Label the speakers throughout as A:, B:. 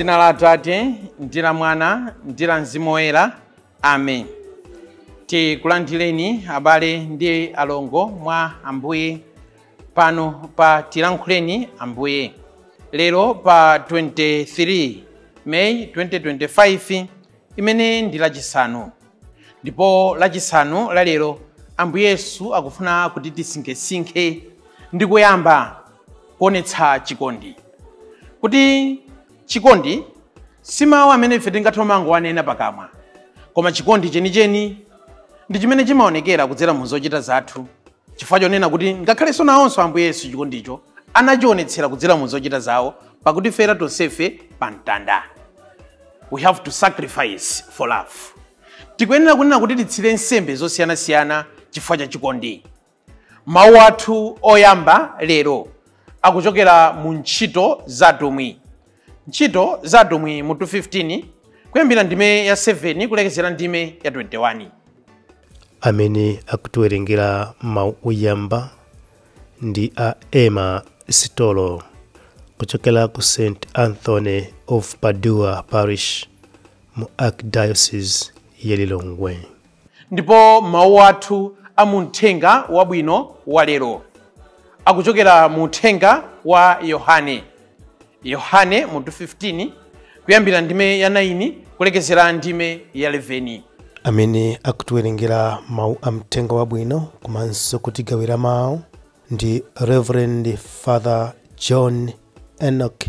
A: Dzina la Atate ndi la Mwana ndi la Mzimu Woyera, amen. Tikulandireni abale ndi alongo mwa Ambuye pano pa Tilankhuleni Ambuye. Lero pa 23 May 2025 imene ndi lachisanu. Ndipo lachisanu la lero Ambuye Yesu akufuna kuti tisinkhesinkhe ndi kuyamba kuonetsa chikondi. Kuti chikondi si mawu amene ife tingathe kumangowanena pakamwa, koma chikondi chenicheni ndi chimene chimaonekera kudzera mu zochita zathu, chifukwa chonena kuti ngakhalenso nawonso Ambuye Yesu chikondicho anachionetsera kudzera mu zochita zawo pakuti fera tonsefe pa mtanda. We have to sacrifice for love. Tikuyenera kunena kuti titsire nsembe zosiyanasiyana chifukwa cha chikondi. Mawu athu oyamba lero akuchokera mu ntchito za atumwi. Ntchito za atumwi mutu 15 kuyambira ndime ya 7 kulekezera ndime ya 21.
B: Amene akutiwerengera mawu oyamba ndi a Emma Sitolo kuchokera ku St Anthony of Padua Parish mu Archdiocese ya Lilongwe.
A: Ndipo mawu athu a mu mthenga wabwino wa lero akuchokera mu mthenga wa Yohane. Yohane mutu 15 kuyambira ndime ya 9 kulekezera ndime ya 11.
B: Amene akutiwerengera mawu a mthenga wabwino komanso kutigawira mawu ndi Reverend Father John Enoch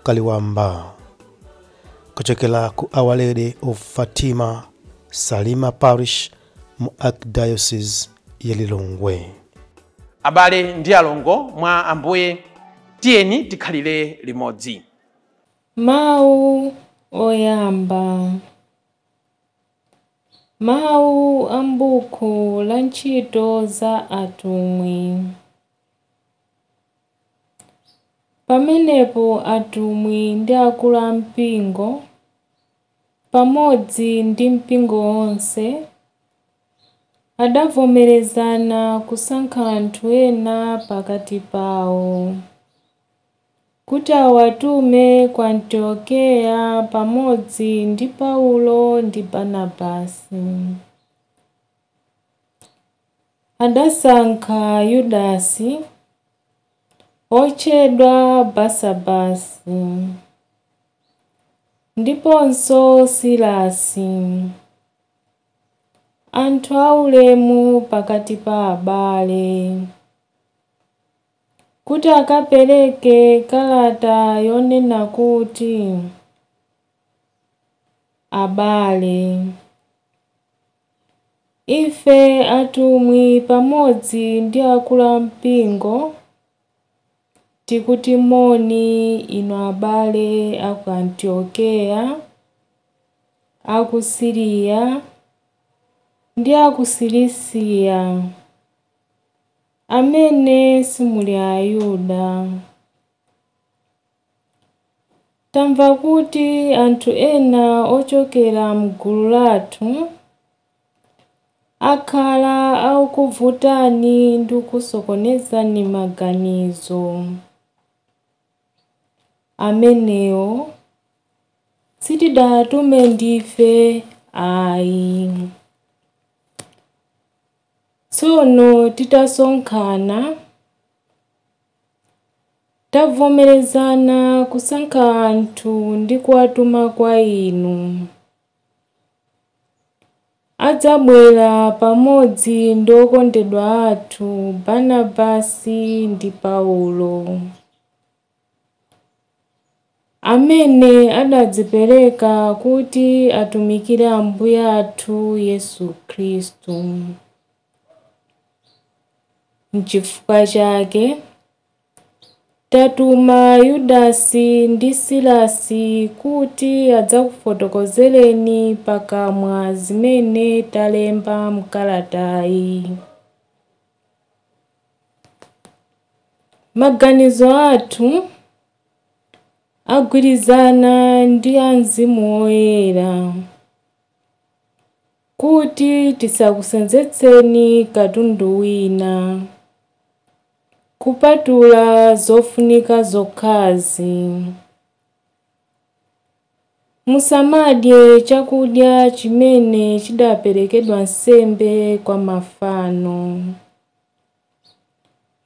B: Kaliwamba kuchokera ku Our Lady of Fatima Salima Parish mu Archdiocese ya Lilongwe.
A: Abale ndi alongo mwa Ambuye, tiyeni tikhalire limodzi.
C: Mawu oyamba. Mawu a m'buku la ntchito za atumwi. Pamenepo atumwi ndi akulu a mpingo, pamodzi ndi mpingo wonse, adavomerezana kusankha anthu ena pakati pawo, kuti awatume ku Antiokeya pamodzi ndi Paulo ndi Barnabasi. Adasankha Yudasi, otchedwa Basabasi, ndiponso Silasi, anthu aulemu pakati pa abale, kuti akapereke kalata yonena kuti, abale, ife atumwi pamodzi ndi akulu a mpingo tikuti moni inu abale a ku Antiokeya, a ku Siriya ndi a ku Silisiya, amene simuli Ayuda. Tamva kuti anthu ena ochokera m'gulu lathu akhala akukuvutani ndi kusokonezani maganizo. Amenewo sitidawatume ndife ayi. Tsono titasonkhana, tavomerezana kusankha anthu ndi kuwatuma kwa inu. Adzabwera pamodzi ndi okondedwa athu Barnabasi ndi Paulo, amene adadzipereka kuti atumikire Ambuye athu Yesu Khristu. N'chifukwa chake tatuma Yudasi ndi Silasi kuti adzakufotokozereni pakamwa zimene talemba m'kalatayi. Maganizo athu agwirizana ndi a Mzimu Woyera, kuti tisakusenzetseni katundu wina, kupatula zofunika zokhazi. Musamadye chakudya chimene chidaperekedwa nsembe kwa mafano.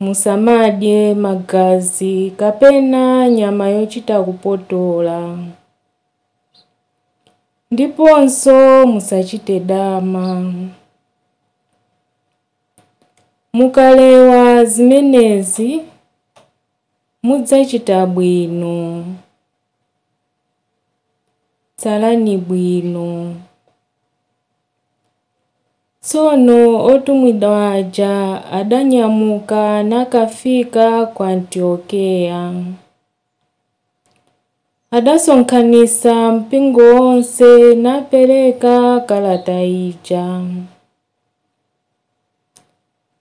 C: Musamadye magazi kapena nyama yochita kupotola. Ndiponso musachite dama. Mukalewa zimenezi mudzachita bwino. Tsalani bwino. Tsono otumidwa aja adanyamuka nakafika ku Antiokeya. Adasonkhanitsa mpingo wonse napereka kalata ija.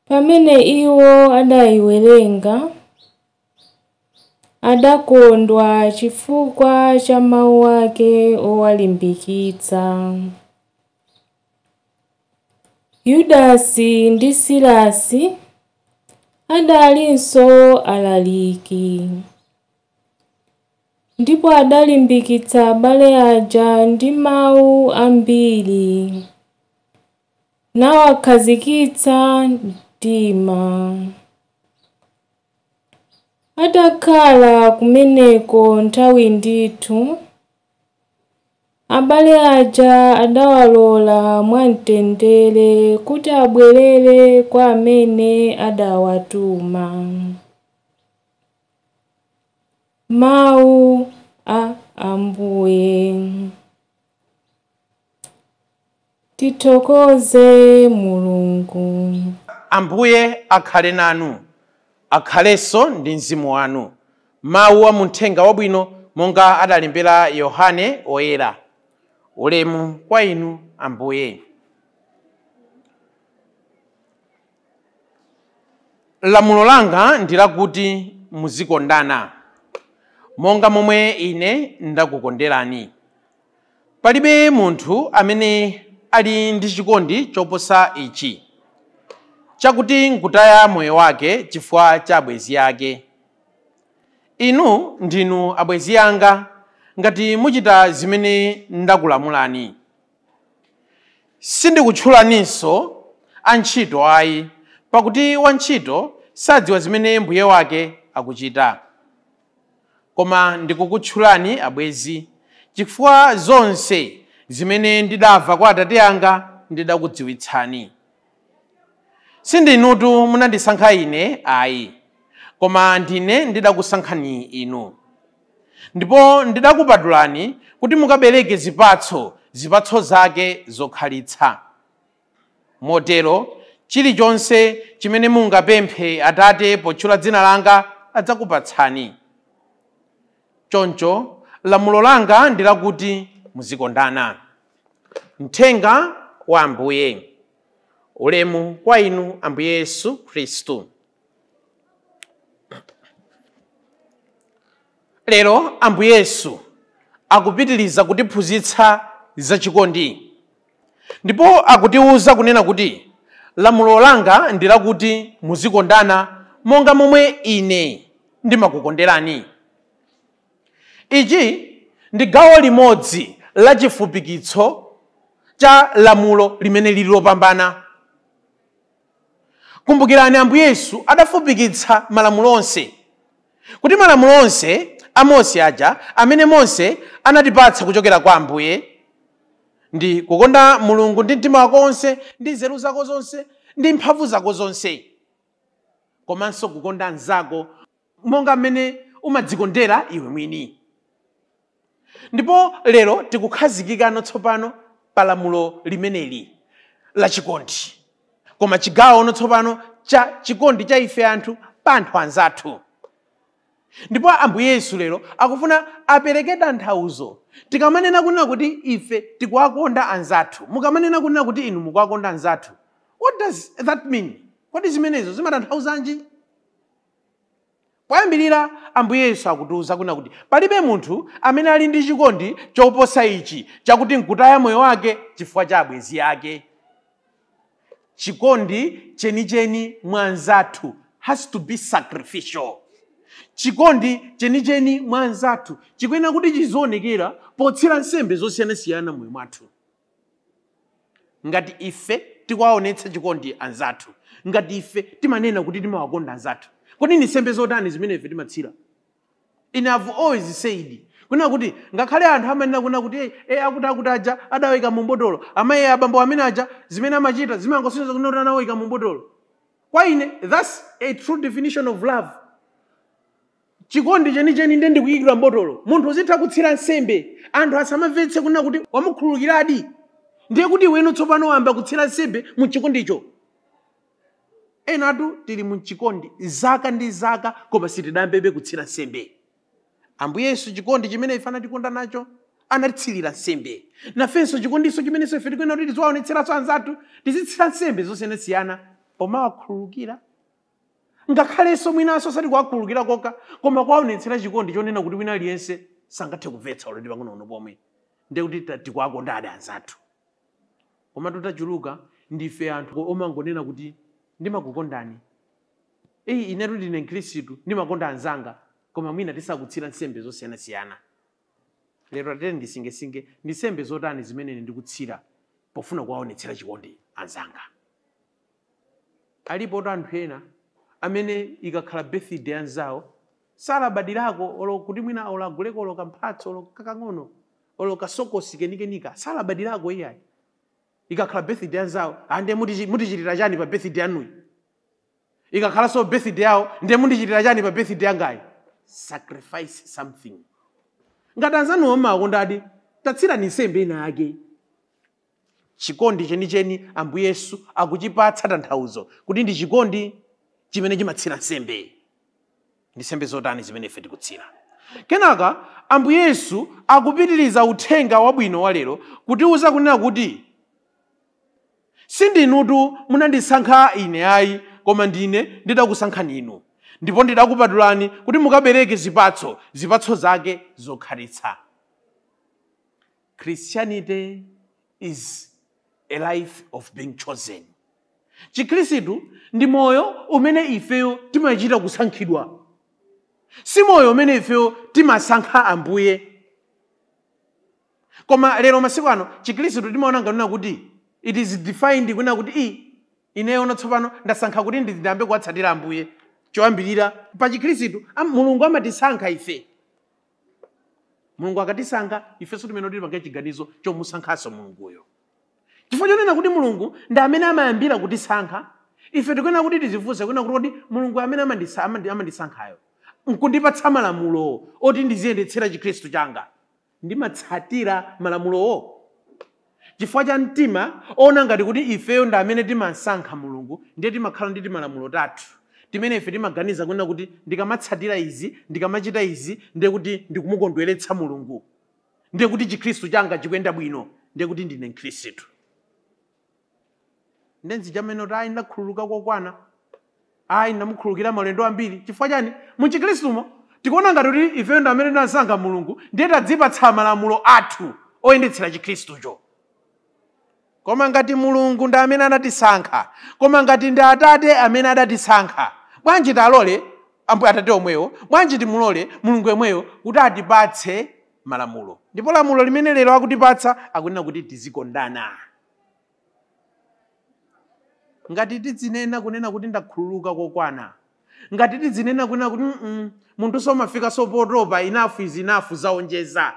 C: Pamene iwo adayiwerenga, adakondwa chifukwa cha mawu ake owalimbikitsa. Yudasi ndi Silasi adalinso alaliki, ndipo adalimbikitsa abale aja ndi mawu ambiri, nawakhazikitsa mtima. Atakhala kumeneko nthawi ndithu, abale aja adawalola mwamtendere kuti abwerere kwa amene adawatuma. Mawu a Ambuye. Tithokoze Mulungu.
A: Ambuye akhale nanu, akhalenso ndi mzimu wanu. Mawu a muthenga wabwino monga adalembera Yohane Oyera. Ulemu kwa inu Ambuye. Lamulo langa ndi lakuti muzikondana, monga momwe ine ndakukonderani. Palibe munthu amene ali ndi chikondi choposa ichi, chakuti nkutaya moyo wake chifukwa cha abwenzi ake. Inu ndinu abwenzi anga ngati muchita zimene ndakulamulani. Sindikutchulaninso antchito ayi, pakuti wantchito sadziwa zimene mbuye wake akuchita. Koma ndikukutchulani abwenzi, chifukwa zonse zimene ndidamva kwa Atate anga ndidakudziwitsani. Sindinutu munandisankha ine ayi, koma ndine ndidakusankhani inu. Ndipo ndidakupatulani kuti mukabereke zipatso, zipatso zake zokhalitsa. Motero chilichonse chimene mungapemphe Atate potchula dzina langa adzakupatsani. Choncho lamulo langa ndi lakuti muzikondana. Mthenga wa Ambuye. Ulemu kwa inu Ambuye Yesu Khristu. Lero Ambuye Yesu akupitiriza kutiphunzitsa zachikondi, ndipo akutiwuza kunena kuti lamulo langa ndi lakuti muzikondana monga momwe ine ndimakukonderani. Ichi ndi gawo limodzi la chifupikitso cha lamulo limene lili lopambana. Kumbukirani Ambuye Yesu adafupikitsa malamulo onse, kuti malamulo onse a Mose aja amene Mose anatipatsa kuchokera kwa Ambuye ndi kukonda Mulungu ndi mtima wako wonse, ndi nzeru zako zonse, ndi mphamvu zako zonse, komanso kukonda anzako monga mmene umadzikondera iwe mwini. Ndipo lero tikukhazikikano tsopano pa lamulo limeneli la chikondi, koma chigawo tsopano cha chikondi cha ife anthu pa anthu anzathu. Ndipo Ambuye Yesu lero akufuna apereke tanthauzo. Tikamanena kunena kuti ife tikuwakonda anzathu, mukamanena kunena kuti inu mukuwakonda anzathu, what does that mean? Kodi zimenezo zimatanthauzanji? Poyambirira Ambuye Yesu akutiwuza kunena kuti palibe munthu amene ali ndi chikondi choposa ichi, chakuti nkutaya moyo wake chifukwa cha abwenzi ake. Chikondi chenicheni mwa anzathu has to be sacrificial. Chikondi chenicheni mwa anzathu chikuyenera kuti chizionekera potsira nsembe zosiyanasiyana moyo mwathu. Ngati ife tikuwaonetsa chikondi anzathu, ngati ife timanena kuti timawakonda anzathu, kodi ni nsembe zotani zimene ife timatsira? Ine have always said kuna kuti ngakhale anthu amanena kuna kuti akuti akuti aja adaweka mu mbotolo, amayi abambo amene aja zimene amachita zimangosonyeza kuna kuti anaweka mu mbotolo. Kwa ine that's a true definition of love. Chikondi chenicheni ndiye ndikuyikira mbotolo. Munthu uzitha kutsira nsembe, anthu asamamvetse kuna kuti wamukhululukiradi, ndiye kuti iweno tsopano wamba kutsira nsembe mu chikondicho. Enatu tili mu chikondi zaka ndi zaka koma sitidambebe kutsira nsembe. Ambuye Yesu chikondi chimene ife anatikonda nacho anatitsirira nsembe. Nafenso chikondiso chimenenso ife tikuyenera kuti tiziwaonetseranso anzathu, tizitsira nsembe zosiyanasiyana pomawakhululukira. Ngakhalenso mwinanso osati kuwakhululukira kokha, koma kuwaonetsera chikondi chonena kuti wina aliyense sangathe kumvetsa ulodi pang'ono pomwe, ndiye kuti tikuwakondadi anzathu. Koma tutachuluka ndife anthu omangonena kuti ndimakukondani, inetu ndine Mkhristu, ndimakonda anzanga, koma mwina tisakutsira nsembe zosiyanasiyana. Lero atere ndisingesinge ndi nsembe zotani zimene ndikutsira pofuna kuwaonetsera chikondi anzanga. Alipo anthu ena amene ikakhala birthday anzawo salabadirako, olo kuti mwina olo aguleko olo kamphatso olo kakang'ono olo kasokosi kenikenika, salabadirako iyayi. Ikakhala birthday anzawo, ndiye mutichitira chani pa birthday yanuyi? Ikakhalanso birthday yawo, ndiye mundichitira chani pa birthday yangayi? Sacrifice something. Ngati anzanuwo mmakondadi, tatsirani nsembe ina yake. Chikondi chenicheni Ambuye Yesu akuchipatsa tanthauzo kuti ndi chikondi chimene chimatsira nsembe. Ndi nsembe zotani zimene ife tikutsira? Kenaka Ambuye Yesu akupitiriza uthenga wabwino wa lero kutiwuza kunena kuti sindinutu munandisankha ine ayi, koma ndine ndidakusankhani inu, ndipo ndidakupatulani kuti mukabereke zipatso, zipatso zake zokhalitsa. Christianity is a life of being chosen. Chikhristu ndi moyo umene ifeyo timachita kusankhidwa, si moyo umene ifeyo timasankha Ambuye. Koma lero masiku ano Chikhristu timaona nganena kuti it is defined kunena kuti ineyo tsopano ndasankha kuti ndiyambe kuwatsatira Ambuye. Choyambirira pa Chikhristu Mulungu amatisankha ife. Mulungu akatisankha ifenso timene tili chiganizo chomusankhanso Mulunguyo. Chifukwa chonena kuti Mulungu ndi amene amayambira kutisankha, ife tikuyenera kuti tizifunse kunena kuti Mulungu amene amandisankhayo nkundipatsa malamulo oti ndiziyendetsera Chikhristu changa, ndimatsatira malamulowo? Chifukwa cha mtima ona ngati kuti ifeyo ndi amene timasankha Mulungu, ndiye timakhala ndi timalamulo tathu timene ife timaganiza kunena kuti ndikamatsatira izi, ndikamachita izi, ndiye kuti ndikumukondweretsa Mulungu, ndiye kuti Chikhristu changa chikuyenda bwino, ndiye kuti ndine Mkhristu. Ndenzi chamene kuti ayi ndakhululuka kokwana, ayi ndamukhululukira maulendo ambiri. Chifukwa chani? Mu Chikhristumo tikuona ngati kuti ifeyo ndi amene tinasankha Mulungu, ndiye tadzipatsa malamulo athu oyendetsera Chikhristucho. Koma ngati Mulungu ndi amene anatisankha, koma ngati ndi Atate amene adatisankha, bwanji talole Atate omwewo, bwanji timulole Mulungu yemweyo kuti atipatse malamulo. Ndipo lamulo limene lero akutipatsa akunena kuti tizikondana. Ngati tidzinena kunena kuti ndakhululuka kokwana, ngati tidzinena kunena kuti munthu somafika sopotopa, enough is enough, zaonjeza,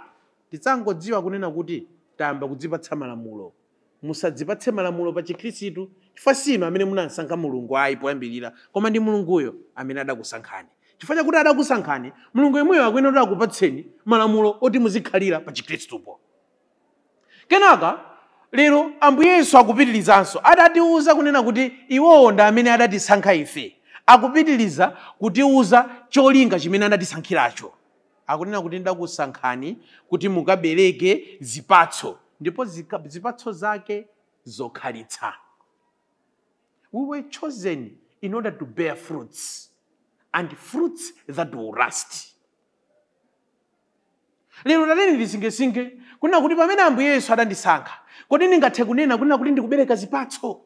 A: tidzangodziwa kunena kuti tayamba kudzipatsa malamulo. Musadzipatse malamulo pa Chikhristu, chifukwa sinu amene munasankha Mulungu ayi poyambirira, koma ndi Mulunguyo amene adakusankhani. Chifukwa chakuti adakusankhani, Mulungu yemweyo akuyenera kuti akupatseni malamulo oti muzikhalira pa Chikhristupo. Kenaka lero Ambuye Yesu akupitirizanso adatiwuza kunena kuti iwowo ndi amene adatisankha ife. Akupitiriza kutiwuza cholinga chimene anatisankhiracho. Akunena kuti ndakusankhani kuti mukabereke zipatso, ndipo zipatso zake zokhalitsa. We were chosen in order to bear fruits, and fruits that will last. Lero tateni ndisingesinge kunena kuti pamene Ambuye Yesu adandisankha, kodi ndingathe kunena kunena kuti ndikubereka zipatso?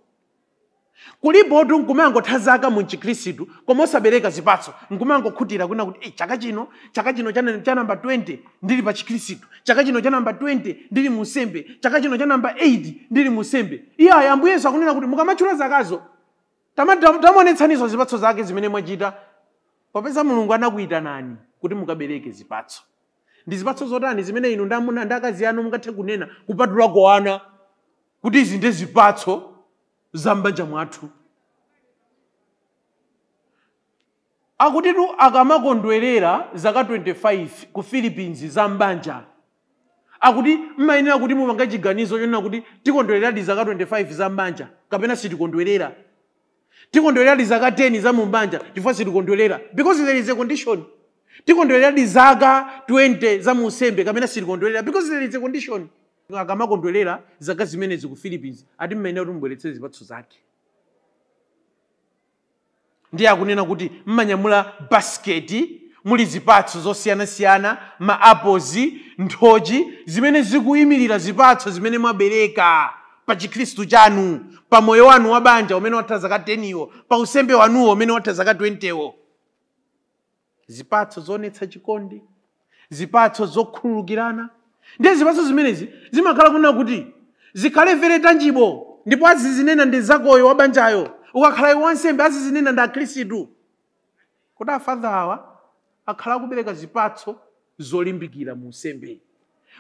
A: Kulipotu nkumangotha zaka mu Chikhristu koma osabereka zipatso, nkumangokhutira kuna kuti chaka chino cha namba 20 ndili pa Chikhristu, chaka chino cha namba 20 ndili mu nsembe, chaka chino cha namba 8 ndili mu nsembe. Iye Ambuye Yesu akunena kuti mukamatchula zakazo tamuonetsanizo zipatso zake zimene mwachita, popeza Mulungu anakuyitanani kuti mukabereke zipatso. Ndi zipatso zotani zimene inu ndamuna ndi akazi anu mungathe kunena kupatula kwa ana kuti izi ndi zipatso za m'banja mwathu? Akutitu akamakondwerera zaka 25 ku Philippines za m'banja, akuti mmayenera kuti mupange chiganizo chonena kuti tikondwereradi zaka 25 za m'banja kapena sitikondwerera, tikondwereradi zaka 10 za m'banja chifukwa sitikondwerera, because there is a condition. Tikondwereradi zaka 20 za munsembe kapena sitikondwerera, because there is a condition. Akamakondwerera zaka zimenezi ku Philippines, ati mmayenera kuti mubweretse zipatso zake. Ndiye akunena kuti mmanyamula basiketi muli zipatso zosiyanasiyana, ma apples, nthochi, zimene zikuyimirira zipatso zimene mwabereka pa Chikhristu chanu, pa moyo wanu wa banja umene watha zaka 10wo, pa usembe wanuwo umene watha zaka 20wo. Zipatso zoonetsa chikondi, zipatso zokhululukirana. Ndiye zipatso zimenezi zimakhala kunena kuti zikhale very tangible, ndipo azizinena ndi zakoyo wa banjayo. Ukakhala iwe wansembe azizinena ndi Akhristu kuti afatha awa akhala akubereka zipatso zolimbikira mu nsembe,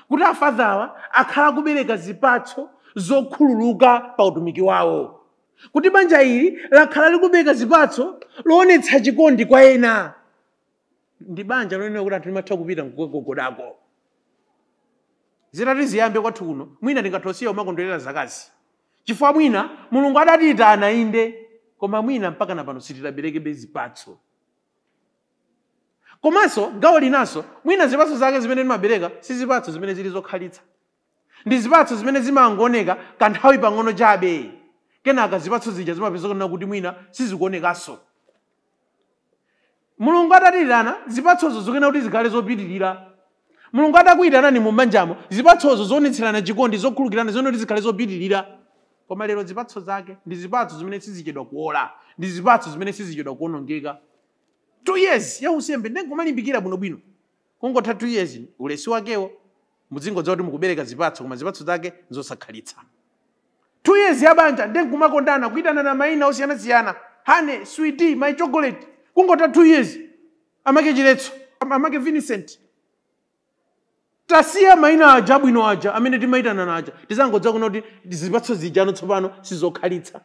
A: kuti afatha awa akhala akubereka zipatso zokhululuka pa utumiki wawo, kuti banja ili lakhala likubereka zipatso loonetsa chikondi kwa ena. Ndi banja lonena kuti anthu limatha kupita nkukagogodako. Zitati ziyambe kwathu kuno, mwina tingathosiya umakondwerera zakazi, chifukwa mwina Mulungu adatiyitana inde, koma mwina mpaka na pano sititaberekebe zipatso. Komanso gawo linanso, mwina zipatso zake zimene timabereka si zipatso zimene zili zokhalitsa, ndi zipatso zimene zimangooneka kanthawi pang'ono chabe, kenaka zipatso zija zimapezeka kuti mwina sizikuonekanso. Mulungu adatiyitana, zipatsozo zikuyenera kuti zikhale zopitirira. Mulungu adakuyitanani mu banjamo, zipatsozo zoonetserana chikondi, zokhululukirana, ziyenera kuti zikhale zopitirira. Koma lero zipatso zake ndi zipatso zimene sizichedwa kuola, ndi zipatso zimene sizichedwa kuonongeka. 2 years ya unsembe ndi nkumalimbikira bwinobwino, kungotha 2 years ulesi wakewo mudzingodza kuti mukubereka zipatso, koma zipatso zake nzosakhalitsa. 2 years ya banja ndi nkumakondana, kuyitanana mayina osiyanasiyana, honey, sweetie, my chocolate. Kungotha 2 years amake Chiletso, amake Vincent. Tasiya mayina aja abwino aja amene timayitanana aja, tizangodza kuona kuti zipatso zijano tsopano sizokhalitsa.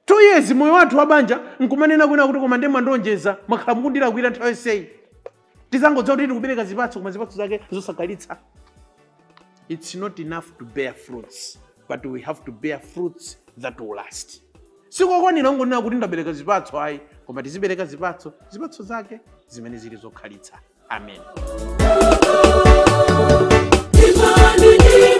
A: 2 years moyo wathu wa banja nkumanena kwina kuti koma ndiye mwandionjeza, mwakhala mukundilakwira nthawi yonseyi. Tizangodza kuti tikubereka zipatso, koma zipatso zake zosakhalitsa. It's not enough to bear fruits, but we have to bear fruits that will last. Sikokwanira kungonena kuti ndabereka zipatso ayi, koma tizibereka zipatso, zipatso zake zimene zili zokhalitsa. Amen.
D: Imani ni